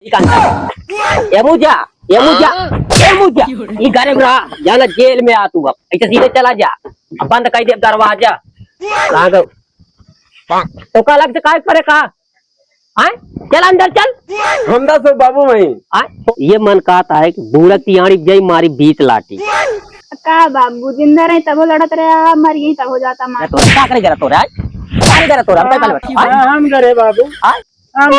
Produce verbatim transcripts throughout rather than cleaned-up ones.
ई कान कर। एमू जा, एमू जा, एमू जा। ई गरीब रहा, जाना जेल में आ तू अब। ऐसे सीधे चला जा। अब बंद कर दे दरवाजा। कहाँ गो? तो का लग से काय करे का? आय? चल अंदर चल। हम दस बाबू वहीं। आय? ये मन कहता है कि बूढ़ा तियाड़ी जई मारी बीच लाठी। का बाबू, जिंदा रहे तबो लड़त रहे, मर गई तबो जाता मार। तो का करे जरा तोरा? आय? का करे जरा तोरा? हम कहे पहले बता। आय? हाँ, हम करे बाबू। आय? हम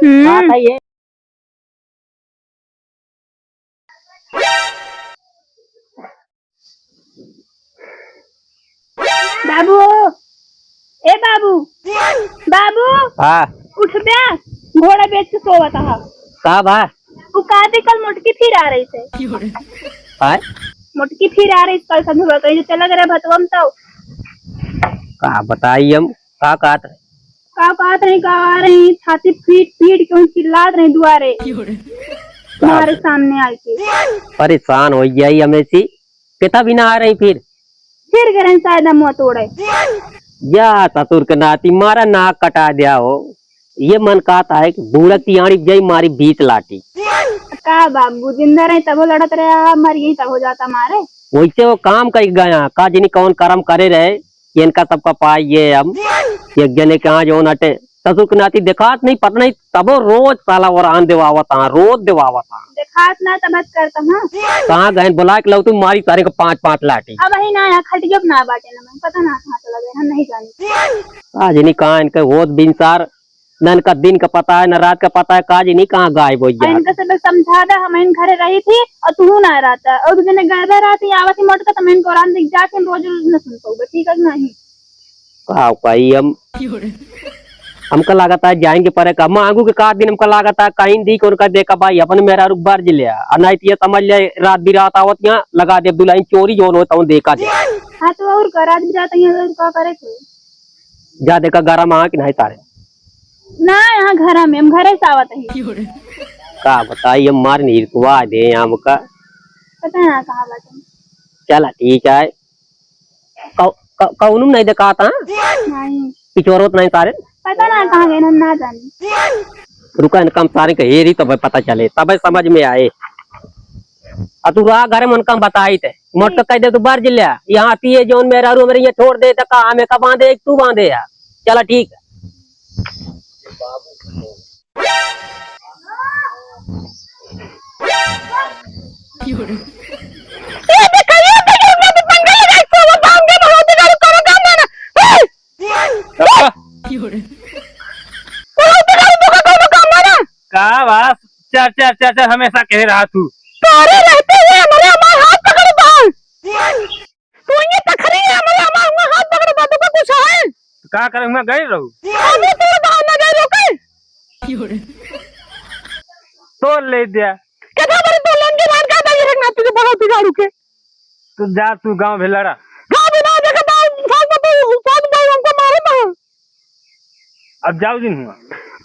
हम्म। हाँ, सही है। बाबू, ए बाबू, बाबू, हाँ। उठ बे, घोड़ा बेच के सोवत हा। का बा? उ का दे कल मोटकी फिर आ रही से। हाँ? मोटकी फिर आ रही कल संझुआ कहीं से चला गया भतवम तो। का बताई हम, का कहत रहे? का कहत रही, का आ रही, छाती पीट पीट के चिल्लात रही दुआरे। क्यों रे? तुम्हारे सामने आके। परेशान हो जाई हमें सी, कितना भी ना आ रही फिर। फिर गरन शायद हम मुँह तोड़े। या ससुर के नाती मारा नाक कटा दिया हो। ये मन कहता है कि बूढ़ा तियाड़ी जई मारी बीच लाठी। का बाबू, जिंदा रहे तबो लड़त रहे, मर गई तबो जाता मारे। वैसे वो काम कई गया, का जनी कौन करम करे रहे, कि इनका सबका पाई ये हम एक जने के यहाँ जौन हटे ससुर के नाती देखात नहीं, पता नहीं, तबो रोज साला ओरान देवावत हाँ, रोज देवावत हाँ। देखात ना तब बात करता हाँ। कहाँ गए बुला के लौटू मारी सारे को पाँच पाँच लाठी। अब वही ना यहाँ खटियो ना बाटे ना, मैं पता ना कहाँ चला गए, हम नहीं जानी। का जनी कहाँ इनके होत बिनसार, न इनका दिन का पता है, न रात का पता है, का जनी कहाँ गायब हो और गया। इनका सब समझा दे, हम इन घरे रही थी और तू ना रहता, और तू जने गए रहा थी, आवत ही मोटका तो मैं इनको रात दिख जाके रोज रोज न सुन पाऊँ, ठीक है कि नहीं? का कही हम, हमका लागत है जाएंगे परे का, मांगू के का दिन हमका लागत है कहीं दी के उनका देखा भाई, अपन मेरा रुक बार जिले, और नहीं तो ये समझ ले रात बिरात आवत यहाँ लगा दे दुल्हन चोरी जौन होता हूँ देखा दे। हाँ तो और का रात बिरात यहाँ और का करे थे? जा देखा गरम आ कि नहीं तारे। ना, यहाँ घरा में, हम घरे से आवत ही। का बताई, हम मार नीरकुआ दे आम का। पता ना कहाँ बाटे। चला ठीक है। कौ-, कौ-, कौनो में नहीं देखात हाँ? नहीं। पिछोरो तो नहीं तारे? पता ना कहाँ गए, हम ना जानी। रुका, इनका हम सारे के हेरी तबे पता चले, तबे समझ में आए। आ तू रहा घरे में उनका हम बताई थे। मोट के कह दे तू बाहर जिले। यहाँ पिए जौन मेहरारू हमरे यहाँ छोड़ दे त का हमें का बांधे, एक तू बांधे है। चला ठीक है। का बा? चार, चार, चार, चार हमेशा कहे रहा तू। तोरे रहते हुए हमरे हमार हाथ पकड़ बा। तू ये तखरी है, हमरे हमार, हमार हाथ पकड़ बा, तो कुछ है? तो का करे, हुआ गए रहू? अबे तोरे बाहर ना गए रोके। तो ले दिया। कितना बड़ी तो लेन के मार का दे रखना तुझे बड़ा बिगाड़ू के। तो जा तू गाँव भी लड़ा। गाँव भी ना देखा तो साथ में तो, साथ में हमको मारे ना। अब जाओ जिन हुआ।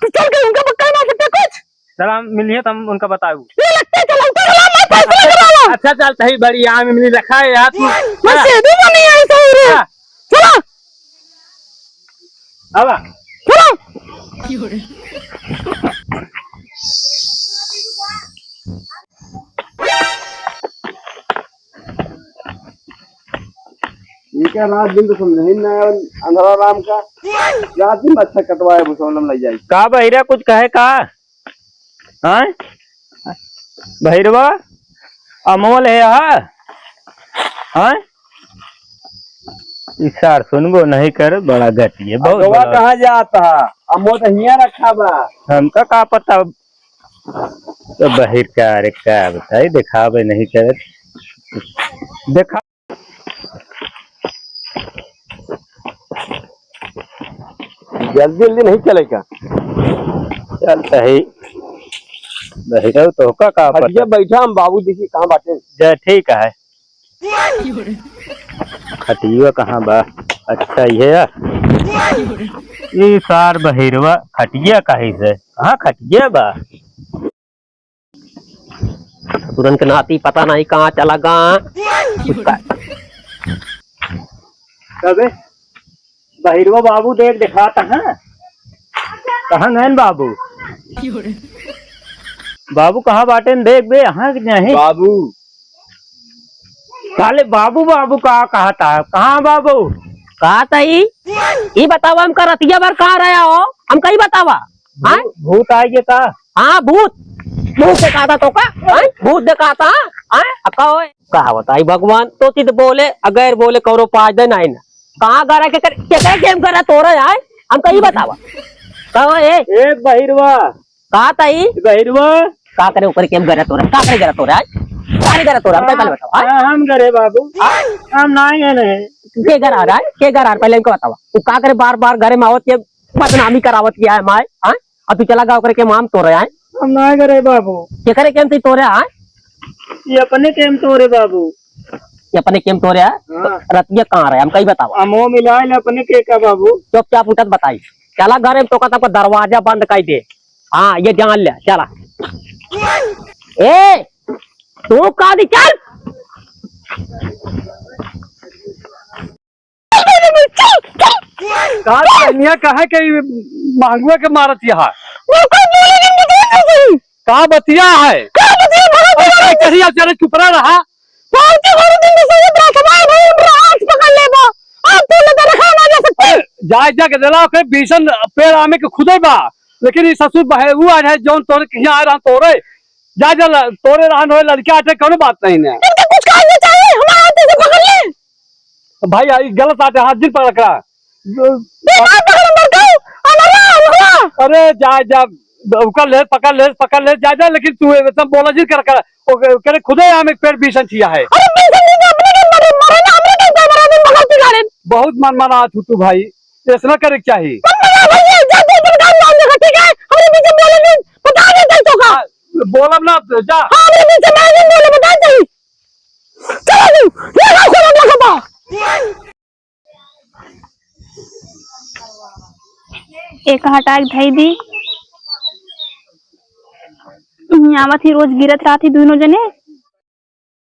तू चल के उनका पक्का ना सकते कुछ। चला, मिलिए तो हम उनका बताऊ। ये लगते चला, उतर चला, मैं फैसला करावा। अच्छा, चल, सही बड़ी आम इमली रखा है यार तू। मैं हाँ। सीधी बनी है, सही रे। हाँ। चला। आवा। चला। ये क्या रात दिन तो समझ ही ना आया, अंधरा राम का। रात दिन अच्छा कटवाए, भुसौलम लग जाए। का बहिरा कुछ कहे का? हाँ? बहिरवा, अमोल है हा? हाँ? ई सार सुनबो नहीं कर, बड़ा गटिए, बहुत अगवा बड़ा। कहाँ जाता? अमोल तो हियाँ रखा बा। हमका का पता, तो बहिर का, अरे का बताई, देखावे नहीं करत। देखा। जल्दी जल्दी नहीं चलेगा। चल सही। बहिरऊ तो का, का पता। हटिया बैठा हम बाबू, देखी कहाँ बाटे। जय ठीक है। खटिया कहाँ बा? अच्छा, ये है। ई सार बहिरवा खटिया कहीं से? कहाँ खटिया बा? ससुरन के नाती पता नहीं कहाँ चला गा। कबे? बहिरवा बाबू देख देखात हैं। कहाँ गएन बाबू? बाबू कहाँ बाटेन? देख बे, यहाँ के नहीं। बाबू। साले बाबू, बाबू का कहत है? कहाँ बाबू? का तई? ई बतावा, हमका रतिया भर कहाँ रहा हो? हमका ई बतावा। हाँ? भू-, भूत आइ गे का? हाँ, भूत। भूत देखात है तोका? हाँ? भूत देखात है? हाँ? अब का होए? का बताई भगवान, तो चित बोले, अगर बोले कौनो पाँच दिन आई ना। कहाँ गरा के कर, के करे के हम गरा तोरा आए? हमका ई बतावा। का हो ए? ए बहिरवा। का तई? बहिरवा। का करे ओकरे के हम गरा तोरा? का करे गरा तोरा आए? का करे गरा तोरा? हमका ई पहले बतावा, हाँ? हाँ, हम गरे बाबू। हाँ? हम ना गए नहीं। के गरा रहा है? के गरा? पहले हमका बतावा। तू का करे बार-बार घरे में आवत के बदनामी करावत किया है माय? हाँ? अब तू चला गवा ओकरे के माम तोरे आए। हम ना करे बाबू। के करे केम तोरे आए? ये अपने केम तोरे बाबू। ये अपने केम तोरे आए? हाँ। रतिया कहाँ रहे? हमका ई बतावा। अमो मिलाए ले अपने के का बाबू। चुपचाप उठत बताई। चला घरे में तोका तब दरवाजा बंद कर दे। हाँ, ये जान ले, चला। ए, तू का दी चल। का दुनिया कहे के ई महंगुआ के मारत यहाँ? का बतिया है? अरे, कहिया चले चुप ना रहा। अरे, जाए जा के दिला के बीसन पेड़ आमे के खुदे बा, लेकिन ई ससुर बहे उ आ जाए जौन तोरे कहिया आ रहा तोरे। जा जा ल-, तोरे रहन होए लड़का आटे कौनो बात नहीं ने। इनके कुछ कहा नहीं चाहिए, हमारा हाथ से पकड़ ले। भाई, ई गलत बात है, हाथ जिन पकड़ रखा। बेटा, पकड़ अंदर जाओ, अंदर आओ, अंदर आओ। अरे, जा, जा, ओकर ले, पकड़ ले, पकड़ ले, जा, जा, लेकिन तू ये सब बोला जिन कर, कर, ओके, ओकरे खुदे हम एक पेड़ बीसन छिया है। अरे, बीसन नहीं, अपने के मरे, मरे ना, हमरे के ऊपर मरे, हम पकड़ के गाड़े। बहुत मन मना तू, तू भाई, ऐसा ना करे के चाही। मन मना भाई, जा, जा, जा, काम नाम देखा, ठीक है? हमरे बीच में बोले नहीं, बता दे, जा, तो का? बोलब ना, जा। हाँ, हमरे बीच में नहीं बोले, बता दे। चलो, तू, ये काम खराब लगा बा। एक हटा के धई दी। हम्म, आवत ही, रोज गिरत रहत ही दुनो जने।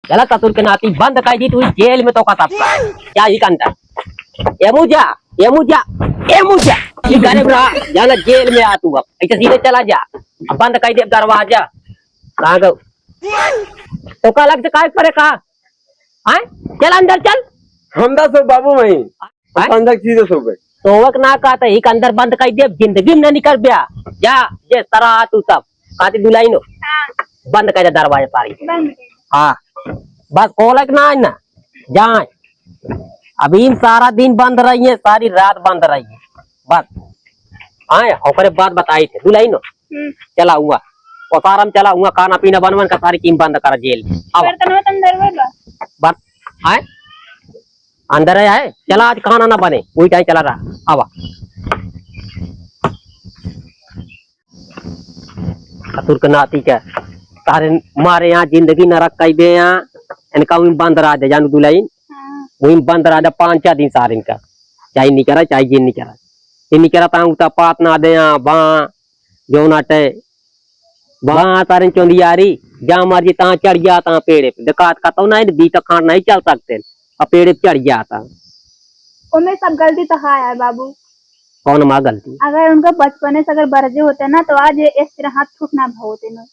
चला ससुर के नाती बंद कर दी तू जेल में तो का तब का। जा ही के अंदर। एमू जा, एमू जा, एमू जा। ई घरे में रहा, जाना जेल में आ तू अब। ऐसे सीधे चला जा। अब बंद कर दे दरवाजा। कहाँ गो? तो का अलग से काय पड़े का? हैं? चल अंदर चल। हम दस बाबू वहीं। हैं? अंदर चीजें सो गए। तोवक ना कहता, एक अंदर बंद कर दे, जिंदगी में ना निकल ब्या। जा, जे तरह आ तू सब। कहती दुलाइन हो। हाँ। बंद कर दे दरवाजा सारी। बंद कर। हाँ। बस खोलक ना है ना। जाए। अभी इन सारा दिन बंद रही है, सारी रात बंद रही है। बस। आए, ओकरे बाद बताई थे। दुलाइन हो। हम्म। चला हुआ। ओसारम चला हुआ, खाना पीना बनवन का सारी टीम बंद कर जेल। अब बर्तनवा त अंदर बा। बस। आए? अंदर है, है? चला, आज खाना ना बने, वही टाइम चला रहा। आवा। ससुर के नाती के, तारे मारे यहाँ जिंदगी नरक कई दे यहाँ, इनका वहीं बंद रहा दे, जानू दुलाइन, हाँ। वहीं बंद रहा दे पाँच चार दिन सारे इनका, चाहे निकरा, चाहे जिन निकरा, ये निकरा ता उता पात ना दे यहाँ, बा, जौन अटे, वहाँ तारन चौंधियारी, जहाँ मर्जी तहाँ चढ़ जाता पेड़े पे। देखात कतौ नहीं, बीच खान नहीं चल सकते, अब पेड़े पे चढ़ जाता। ओमे सब गलती तो है यार बाबू। कौन माँ गलती? अगर उनका बचपने से अगर बरजे होते ना, तो आज ये इस तरह हाथ छूट ना भवते ना।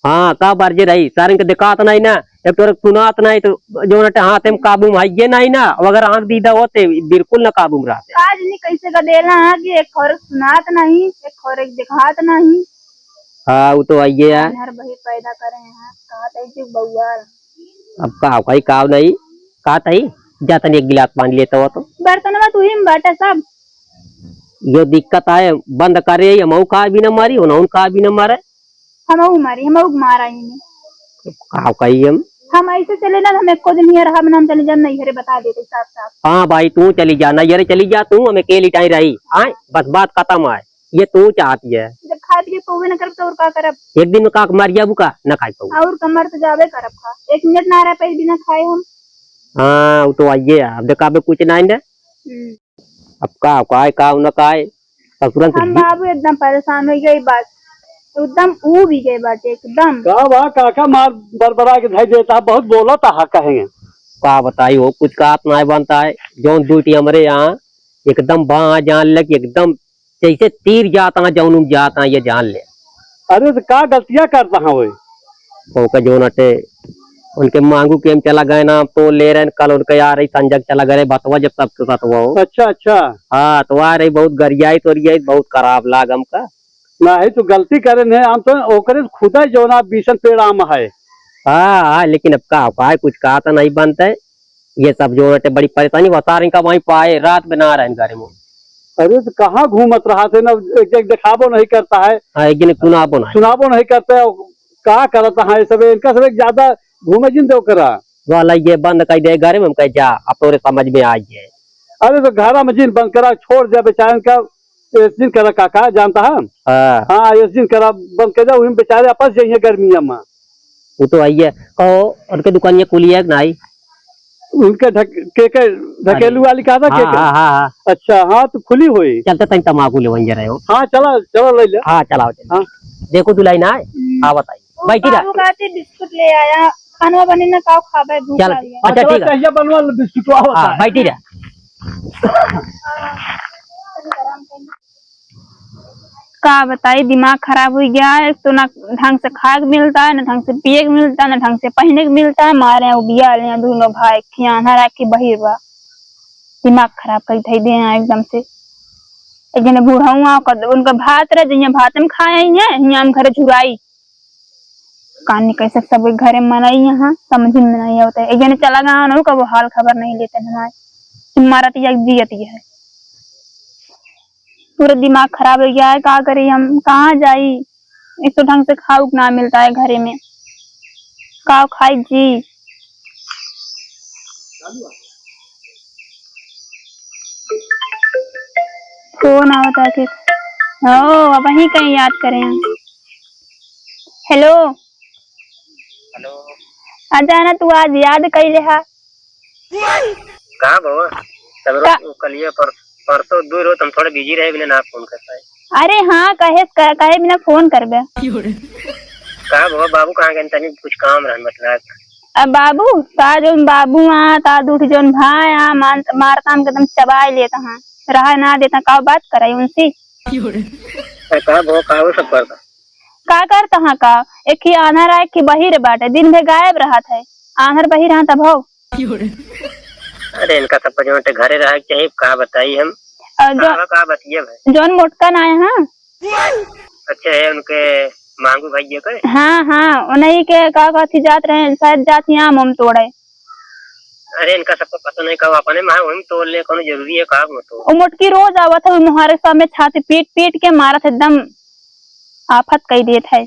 हाँ, का बरजे रही, सारन के देखात नहीं ना, एक तो सुनात नहीं, तो जो नटे हाथ में काबू में है ये नहीं ना, अब अगर आँख दीदा होते, बिल्कुल ना काबू में रहते। आज नहीं कैसे का देला है कि एक और सुनात नहीं, एक और एक देखात नहीं। हाँ, वो तो आइए है। हर वही पैदा करे हैं, कहा था कि बउआ। अब का, कही का नहीं, का तई, जा तनी एक गिलास पानी लेता हुआ तो। बर्तनवा तू ही में बाटे सब। यो दिक्कत आए, बंद करे, हमहू का भी न मारी, उनहू का भी न मारे। हमहू मारी, हमहू के मारा ही नहीं। का कही हम? हम ऐसे चले ना, हम एको दिन हियाँ रहब ना, हम चले जाब नैहरे, बता देते साफ साफ। हाँ भाई, तू चली जा, नैहरे चली जा, तू हमें के लिटाई रही, आए, बस बात खत्म है। ये तू चाहती है। जब खाए पिए पौवे न करब, तो और का करब? एक दिन में का मर जाबू का, ना खाए पाऊ। और कमर तो जाबे करब का, एक मिनट ना रह पाई बिना खाए हम। हाँ, वो तो आइए, अब देखाबे कुछ नहीं ने। हम्म। अब का, काय, का, न काय, ससुरन से हम भी बाबू एकदम परेशान हो गई बात, एकदम ऊ भी गए बाटे एकदम। का बा, काका मार बरबरा के धई देता, बहुत बोलत हा कहेंगे। का बताई हो, कुछ का हाथ ना बनता है, जौन ड्यूटी हमरे यहाँ एकदम बा जान ले कि एकदम जैसे तीर जाता है, जौन जाता है, ये जान ले। अरे तो का गलतियाँ करता है वो? ओके जौन अटे, उनके मांगू के हम चला गए ना, तो ले रहे हैं, कल उनके आ रही संजग चला गए, बतवा जब सबके साथ हुआ हो। अच्छा, अच्छा। हाँ, तो आ रही बहुत गरियाई तो रियाई, बहुत खराब लाग हमका। नहीं तो गलती करे नहीं, हम तो ओकरे खुदा जौन आप बीसन पेड़ आम है। हाँ, हाँ, लेकिन अब का उपाय, कुछ कहा तो नहीं बनता है। ये सब जौन अटे बड़ी परेशानी, वसार इनका वहीं पाए, रात बना रहे हैं घर में। अरे तो कहाँ घूमत रहा थे ना, एक, एक दिखाबो नहीं करता है। हाँ, एक दिन सुनाबो नहीं। सुनाबो नहीं करता है, का करता है सब, इनका सब एक ज्यादा घूमे जिन दो करा। वाला ये बंद कर दे घर में, हम कहे जा, अब तोरे समझ में आ गए। अरे तो घर में जिन बंद करा, छोड़ दे बेचारन का, इस दिन करा काका जानता है। हाँ। हाँ, इस दिन करा बंद कर दे, वही बेचारे आपस जाइए गर्मिया में। वो तो आई है। कहो, उनके दुकानिया खुली है कि नहीं? उनके ढक-, के, के ढकेलू अरे। वाली कहा था, के, हाँ, के? हाँ, हाँ, हाँ। अच्छा, हाँ, तो खुली हुई। चलते तनी तमाकू ले वहीं रहे हो। हाँ, चला, चला ले ले। हाँ, चलाओ, चलाओ। हाँ। देखो दुलाई ना है। हम्म। हाँ, बताइए। वो बैठी रह। बाबू कहते बिस्कुट ले आया, खानवा बने ना, का खाबे, भूख चल, लागी है। अच्छा, चला, ठीक है। कहिया बनवा ले बिस्कुट, आओ हाँ, बताए। बैठी रह। का बताई, दिमाग खराब हो गया है। एक तो ना ढंग से खाए के मिलता है, ना ढंग से पिए के मिलता है, ना ढंग से पहने के मिलता है। मारे उबिया ले हैं दोनों भाई, खियाना रख के बहिर बा। दिमाग खराब करी धई दे हैं एकदम से। एक जने बूढ़ऊ आ, ओकर, उनका भात रहे, जइया भात में खाए आई हैं, हियाँ हम घरे झुराई। कानी कैसे सब घरे मनई यहाँ, समझ में नहीं आवता है। एक जने चला गया ना, कबो हाल खबर नहीं लेते हमारे। मरत या जियत या है। पूरा दिमाग खराब हो गया है, का करी हम, कहाँ जाई? एक तो ढंग से खाउक ना मिलता है घरे में, का खाई जी? फोन आवता है फिर। ओ, अब वहीं कहीं याद करें हम। हेलो। हेलो। अचानक तू आज याद कैले हा? का भवा? तब का? रोज कलिए पर, परसों दू रोज हम थोड़े बिजी रहे, बिना ना फोन कर पाए। अरे हाँ, कहे, क-, कहे बिना फोन करबे। का भवा, बाबू कहाँ गए? तनी कुछ काम रहन, मतलब। अब बाबू, ता जौन बाबू आ, ता दूठ जौन भाई आ, मान, मारता हमके एकदम चबाए लेता हाँ, रहा ना देता, का बात कराई उनसे? अरे का भवा, का वो सब करता? का करता हाँ का? एक ही आन्हर आ, एक ही बहिर बाटे, दिन भर गायब रहत है, आन्हर बहिर हाँ तब हो। अरे इनका सब पर जौन ते घरे रहे के चाहिए, का बताई हम। और जो, का, का बतिया भाई? जौन मोटका ना आया हाँ। अच्छा है उनके मांगू भैया के? हाँ, हाँ, उन्हीं के का कहती जात रहे, शायद जात ही आम उम तोड़े। अरे इनका सबको पता नहीं का अपने माँ वही तोड़ ले, कौन जरूरी है का वो तो? वो मोटकी रोज आवत है, वो मुहारे सामने छाती पीट पीट के मारत एकदम आफत कई देत है।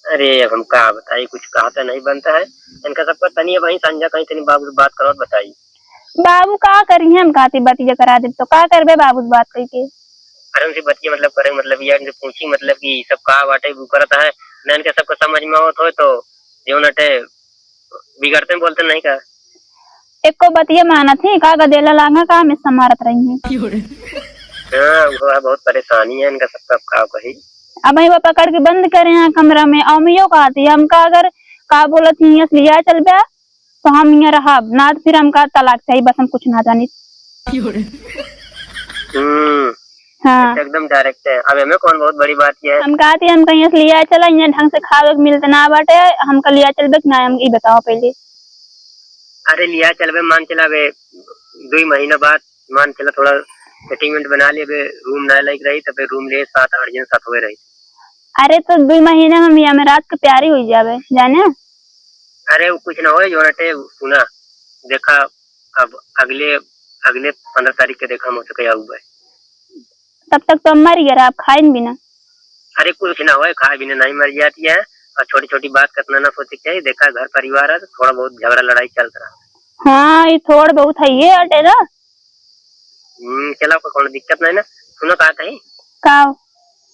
अरे, अब हम का बताई, कुछ कहा तो नहीं बनता है। इनका सबका तनी अब वहीं संझा कहीं तनी बाबू से बात करो, बताई। बाबू का करी, हम कहती बतिया करा दे, तो का करबे बाबू से बात करके? अरे, उनसे बतिया मतलब करे, मतलब यार, उनसे पूछी, मतलब कि सब का बाटे, वो करत है, ना इनके सबको समझ में आवत होए, तो जो नटे बिगड़ते बोलते नहीं का। एको बतिया मानत ही का, गदेला लांगा का में समारत रही है। हाँ, वो है, बहुत परेशानी है इनका सबका, अब का कही। अब वो पकड़ के बंद करे हैं कमरा में, अमियो कहती है, हमका अगर का बोलत ही, यस लिया चलबे, तो हम यहाँ रहब, ना तो फिर हमका तलाक चाहिए, बस हम कुछ ना जानी। हम्म। हाँ। अच्छा, एकदम डायरेक्ट है। अब एमे कौन बहुत बड़ी बात ये है? हम कहती हम कहीं से लिया चला, यहाँ ढंग से खावे के मिलते ना बाटे, हमका लिया चलबे कि ना, हम ई बताओ पहले। अरे लिया चलबे, मान चला बे, दुई महीना बाद मान चला थोड़ा सेटिंगमेंट बना लेबे, रूम ना लायक रही, तबे रूम ले सात आठ जन साथ हुए रही। अरे तो दुई महीना में मियाँ में रात के प्यारी हुई जावे, जाने? अरे वो कुछ ना होए, जो रटे सुना, देखा अब अगले, अगले पन्द्रह तारीख के देखा मौसम क्या हुआ है। तब तक तो हम मर गया, आप खाइन भी ना। अरे कुछ ना होए, खाए बिना नहीं मर जाती है। और छोटी छोटी बात कितना ना सोचे के चाहिए, देखा घर परिवार है तो थोड़ा बहुत झगड़ा लड़ाई चलता रहा। हाँ, ये थोड़ बहुत है ये अटे ना। हम्म, चला कोई कोनो दिक्कत नहीं ना। सुनो का कही? का?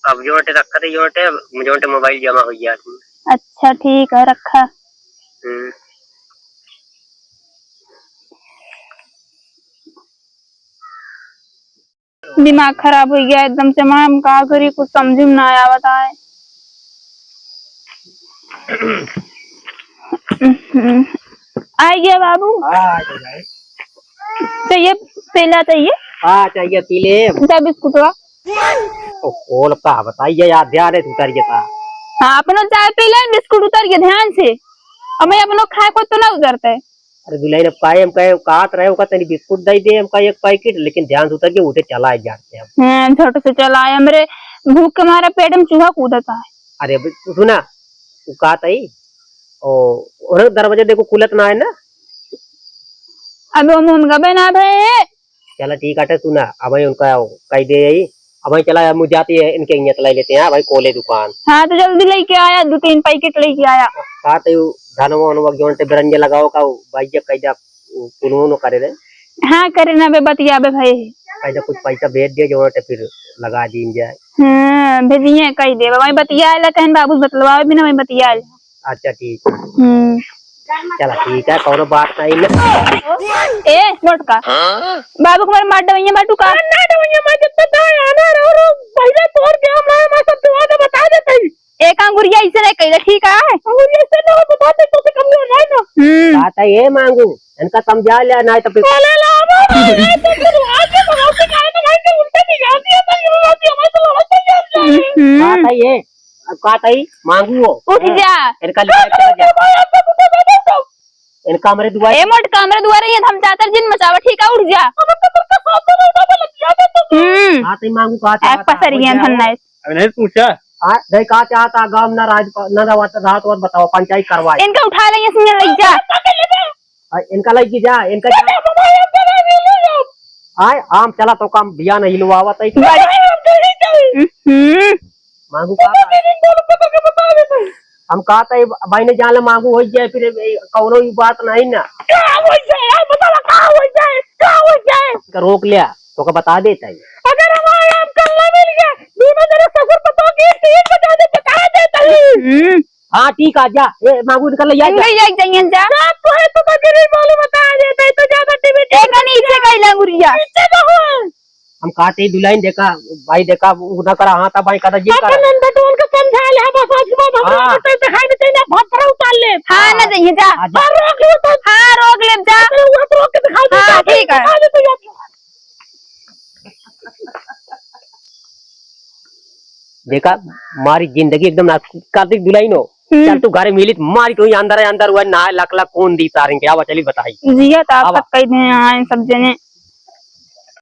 अब जो अटे रखा थे, जो अटे, अब जो अटे मोबाइल जमा हो गया। अच्छा ठीक है, रखा। हम्म। दिमाग खराब हो गया एकदम से, मैं हम का करी, कुछ समझ में ना आवत है। आ गया बाबू। हाँ, आ गया भाई। चाहिए, पीला चाहिए। हाँ, चाहिए, पी ले। जा बिस्कुटवा। ओ, खोल का बताइए यार, ध्यान है, उतर गया था। हाँ, अपनो चाय पी ले, बिस्कुट उतर गया ध्यान से। अब मैं अपनो खाए को तो ना उतरता है। अरे दुल्हन, अब काहे हम कहे, कहत रहे ओका तनी बिस्कुट दे दे, हम कहे एक पैकेट, लेकिन ध्यान से उतर के उठे चला जाते हैं। हाँ, झट से चला आए, हमरे भूख के मारे पेट में चूहा कूदत है। अरे अब सुना, वो कहत है, ओ, और दरवाजा देखो खुलत ना है ना। अबे हम, हम गबे ना भे। चला ठीक आटे, सुना, अब उनका कह दे यही, अब चला, हम जाते हैं, इनके इयत ले लेते हैं भाई, कोले दुकान। हाँ, तो जल्दी लेके आया, दो तीन पैकेट लेके आया। का तो यू धनवा वनवा जोन टे बिरंजे लगाओ का, भाई जी कह जा, कुनो नो करे रे। हाँ, करे ना बे, बतिया बे भाई। कह जा कुछ पैसा भेज दिए, जोन टे फिर लगा दीन जाए। हाँ, भेजिए, कह दे, भाई बतिया आला, कहन बाबू बतलवा भी ना, भाई बतिया आला। अच्छा, ठीक। हम्म। चला, ठीक है, कौनो बात नहीं ना। ए, मोटका। हाँ? बाबू को मार, मार डवैया मार तू का? ना डवैया मार, जब तक ना आना रहो, रो, पहले तोड़ के हम रहे, मैं सब दुआ तो बता देते ही। एक अंगुरिया इसे नहीं कहले, ठीक है? अंगुरिया इसे ना बता दे, तो से कमजोर है ना। हम्म। बात है ये मांगू, इनका समझा लिया, नहीं तो फिर अरे ला, बाबा, ये तो फिर आज ये भगवान से कहा ना भाई, कि उल्टा नहीं जाती है, तो ये बात ये हमारे तो लड़ाई चल जाती है। हम्म। बात है ये, अब का तई मांगू हो। उठ जा। इनका लिया चला जा। इनका हमरे दुआरे ए मोट का हमरे दुआरे ये हम चादर जिन मचावा, ठीक है, उठ जा। हम्म। का तई मांगू का चाहत है? पसरिया धन्ना है। अबे नहीं पूछा। हाँ, नहीं का चाहत है, गाँव ना राज, ना रात, रात वात बताओ, पंचायत करवाए। इनका उठा ले, ये सिंह लग जा। आ, इनका लइके जा, इनका जा। आय, आम चला तो काम बिया नहीं लुआवत है। हम्म। मांगू का? हम कहत है, भाई ने जान ले मांगू हो जाए, फिर ए, कौनो ही बात नहीं ना। का हो जाए? यार, बतावा, का हो जाए? का हो जाए? इनका रोक लिया, तो का बता देता है। अगर हमारा आम कल ना मिल गया, दोनों जने ससुर पतोह की टीम बजा दे, बता देता है। हम्म। हाँ, ठीक है, जा। ए, मांगू निकल ले, जा, जा। इनका ही जाइए, जा। रात को है तो बकरी बोलू बता देते, तो ज्यादा टीवी एक नीचे का ही लंगुरिया। नीचे का हो। हम कहते ही दुल्हन देखा, भाई देखा, वो ना करा, हाँ, तब भाई कहता, जी अपन करा। नंदटोन के समझा ले, बस आज के बाद हम हाँ। लोग तो दिखाई देते ना, भपरा उतार ले। हाँ, ना जाइए, जा। हाँ, जा। और रोक लो तो। हाँ, रोक ले, जा। अरे, वो तो रोक के दिखाई दे, हाँ, जा, ठीक है। दिखा दे तो यार। देखा, मारी जिंदगी एकदम ना, कार्तिक दुल्हन हो। हम्म। चल तू घरे मिली, मारी तू ही अंदर है, अंदर हुआ ना, लक लक कौन दी सारें के, आवा चली बताई। जिया तो आप आवा। तक कह दे आए सब जने।